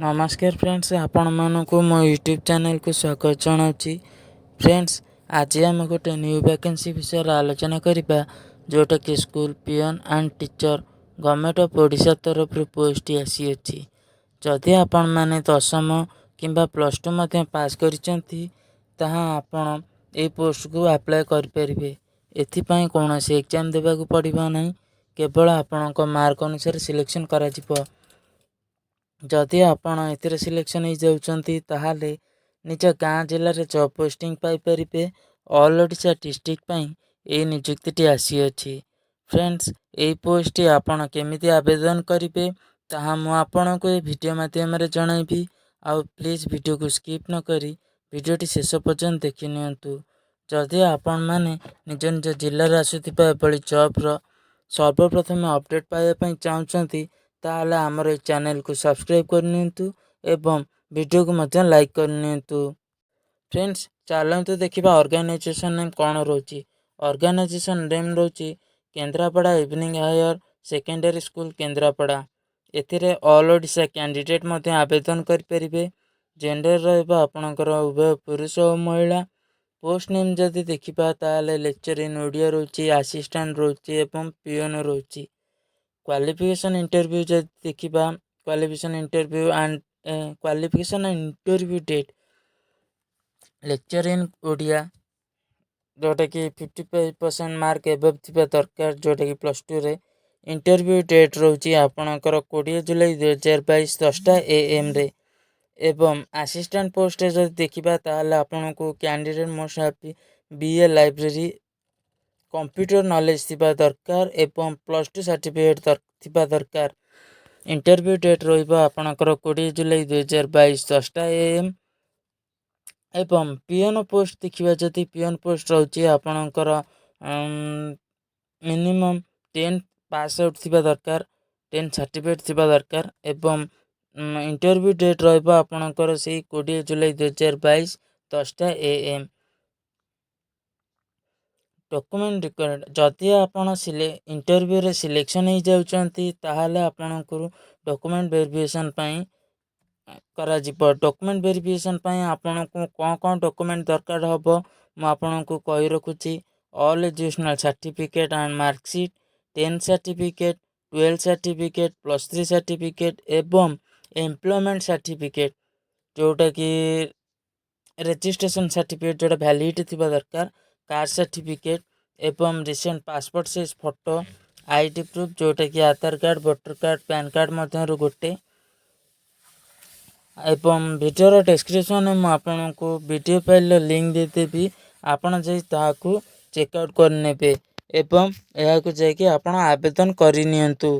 ନମସ୍କାର ଫ୍ରେଣ୍ଡସ୍, ଆପଣମାନଙ୍କୁ ମୋ ୟୁଟ୍ୟୁବ୍ ଚ୍ୟାନେଲକୁ ସ୍ୱାଗତ ଜଣାଉଛି। ଫ୍ରେଣ୍ଡସ୍, ଆଜି ଆମେ ଗୋଟେ ନ୍ୟୁ ଭ୍ୟାକେନ୍ସି ବିଷୟରେ ଆଲୋଚନା କରିବା, ଯେଉଁଟାକି school peon and teacher, Government of Odisha ତରଫରୁ ପୋଷ୍ଟଟି ଆସିଅଛି। ଯଦି ଆପଣମାନେ 10ମ କିମ୍ବା +2 ମଧ୍ୟ ପାସ୍ କରିଛନ୍ତି, ତାହା ଆପଣ ଏଇ ପୋଷ୍ଟକୁ ଆପ୍ଲାଏ କରିପାରିବେ। ଏଥିପାଇଁ କୌଣସି ଏକ୍ଜାମ୍ ଦେବାକୁ ପଡ଼ିବ ନାହିଁ, କେବଳ ଆପଣଙ୍କ ମାର୍କ ଅନୁସାରେ ସିଲେକ୍ସନ୍ କରାଯିବ। ଯଦି ଆପଣ ଏଥିରେ ସିଲେକ୍ସନ୍ ହେଇଯାଉଛନ୍ତି, ତାହେଲେ ନିଜ ଗାଁ ଜିଲ୍ଲାରେ ଜବ୍ ପୋଷ୍ଟିଂ ପାଇପାରିବେ। ଅଲ୍ ଓଡ଼ିଶା ଡିଷ୍ଟ୍ରିକ୍ଟ ପାଇଁ ଏହି ନିଯୁକ୍ତିଟି ଆସିଅଛି। ଫ୍ରେଣ୍ଡସ୍, ଏହି ପୋଷ୍ଟଟି ଆପଣ କେମିତି ଆବେଦନ କରିବେ, ତାହା ମୁଁ ଆପଣଙ୍କୁ ଏହି ଭିଡ଼ିଓ ମାଧ୍ୟମରେ ଜଣାଇବି। ଆଉ ପ୍ଲିଜ୍ ଭିଡ଼ିଓକୁ ସ୍କିପ୍ ନକରି ଭିଡ଼ିଓଟି ଶେଷ ପର୍ଯ୍ୟନ୍ତ ଦେଖିନିଅନ୍ତୁ। ଯଦି ଆପଣମାନେ ନିଜ ନିଜ ଜିଲ୍ଲାରେ ଆସୁଥିବା ଏଭଳି ଜବ୍ର ସର୍ବପ୍ରଥମେ ଅପଡ଼େଟ୍ ପାଇବା ପାଇଁ ଚାହୁଁଛନ୍ତି, ତାହେଲେ ଆମର ଏହି ଚ୍ୟାନେଲକୁ ସବସ୍କ୍ରାଇବ୍ କରିନିଅନ୍ତୁ ଏବଂ ଭିଡ଼ିଓକୁ ମଧ୍ୟ ଲାଇକ୍ କରିନିଅନ୍ତୁ। ଫ୍ରେଣ୍ଡସ୍, ଚାଲନ୍ତୁ ଦେଖିବା ଅର୍ଗାନାଇଜେସନ୍ ନେମ୍ କ'ଣ ରହୁଛି। ଅର୍ଗାନାଇଜେସନ୍ ନେମ୍ ରହୁଛି Kendrapara evening higher secondary school, Kendrapara. ଏଥିରେ ଅଲ୍ ଓଡ଼ିଶା କ୍ୟାଣ୍ଡିଡେଟ୍ ମଧ୍ୟ ଆବେଦନ କରିପାରିବେ। ଜେଣ୍ଡର ରହିବ ଆପଣଙ୍କର ଉଭୟ ପୁରୁଷ ଓ ମହିଳା। ପୋଷ୍ଟ ନେମ୍ ଯଦି ଦେଖିବା, ତାହେଲେ ଲେକ୍ଚର ଇନ୍ ଓଡ଼ିଆ ରହୁଛି, ଆସିଷ୍ଟାଣ୍ଟ ରହୁଛି ଏବଂ ପିଓନ ରହୁଛି। କ୍ୱାଲିଫିକେସନ୍ ଇଣ୍ଟରଭ୍ୟୁ ଯଦି ଦେଖିବା, qualification interview and qualification interview date, lecturer in Odia, ଯେଉଁଟାକି 55% ମାର୍କ ଏବଭ୍ ଥିବା ଦରକାର, ଯେଉଁଟାକି +2ରେ। ଇଣ୍ଟରଭ୍ୟୁ ଡେଟ୍ ରହୁଛି ଆପଣଙ୍କର 20 ଜୁଲାଇ 2022, 10ଟା ଏଏମ୍ରେ। ଏବଂ ଆସିଷ୍ଟାଣ୍ଟ ପୋଷ୍ଟରେ ଯଦି ଦେଖିବା, ତାହେଲେ ଆପଣଙ୍କୁ candidate must have BA library, computer knowledge ଥିବା ଦରକାର ଏବଂ +2 ସାର୍ଟିଫିକେଟ୍ ଥିବା ଦରକାର। ଇଣ୍ଟରଭ୍ୟୁ ଡେଟ୍ ରହିବ ଆପଣଙ୍କର 20 ଜୁଲାଇ 2022, 10ଟା ଏଏମ୍। ଏବଂ ପିଅନ ପୋଷ୍ଟ ଦେଖିବା ଯଦି, ପିଅନ ପୋଷ୍ଟ ରହୁଛି ଆପଣଙ୍କର ମିନିମମ୍ 10th pass out ଥିବା ଦରକାର, 10th certificate ଥିବା ଦରକାର ଏବଂ ଇଣ୍ଟରଭ୍ୟୁ ଡେଟ୍ ରହିବ ଆପଣଙ୍କର ସେଇ 20 ଜୁଲାଇ 2022, 10ଟା ଏଏମ୍। ଡକୁମେଣ୍ଟ ରିକ୍ୱାୟାର୍ଡ଼, ଯଦି ଆପଣ ଇଣ୍ଟରଭ୍ୟୁରେ ସିଲେକ୍ସନ୍ ହେଇଯାଉଛନ୍ତି, ତାହେଲେ ଆପଣଙ୍କୁ ଡକୁମେଣ୍ଟ ଭେରିଫିକେସନ୍ ପାଇଁ କରାଯିବ। ଡକୁମେଣ୍ଟ ଭେରିଫିକେସନ୍ ପାଇଁ ଆପଣଙ୍କୁ କ'ଣ କ'ଣ ଡକୁମେଣ୍ଟ ଦରକାର ହେବ, ମୁଁ ଆପଣଙ୍କୁ କହି ରଖୁଛି। All educational certificate and marksheet, 10th certificate, 12th certificate, +3 certificate ଏବଂ ଏମ୍ପ୍ଲୟମେଣ୍ଟ ସାର୍ଟିଫିକେଟ୍, ଯେଉଁଟାକି ରେଜିଷ୍ଟ୍ରେସନ୍ ସାର୍ଟିଫିକେଟ୍, ଯେଉଁଟା ଭ୍ୟାଲିଡ଼ିଟି ଥିବା ଦରକାର, କାଷ୍ଟ ସାର୍ଟିଫିକେଟ୍ ଏବଂ recent passport size photo, ID proof, ଯେଉଁଟାକି ଆଧାର card, voter card, PAN card ମଧ୍ୟରୁ ଗୋଟେ। ଏବଂ ଭିଡ଼ିଓର ଡେସ୍କ୍ରିପସନ୍ରେ ମୁଁ ଆପଣଙ୍କୁ ଭିଡ଼ିଓ ଫାଇଲ୍ର ଲିଙ୍କ୍ ଦେଇଦେବି। ଆପଣ ଯାଇ ତାହାକୁ ଚେକ୍ ଆଉଟ୍ କରିନେବେ ଏବଂ ଏହାକୁ ଯାଇକି ଆପଣ ଆବେଦନ କରିନିଅନ୍ତୁ।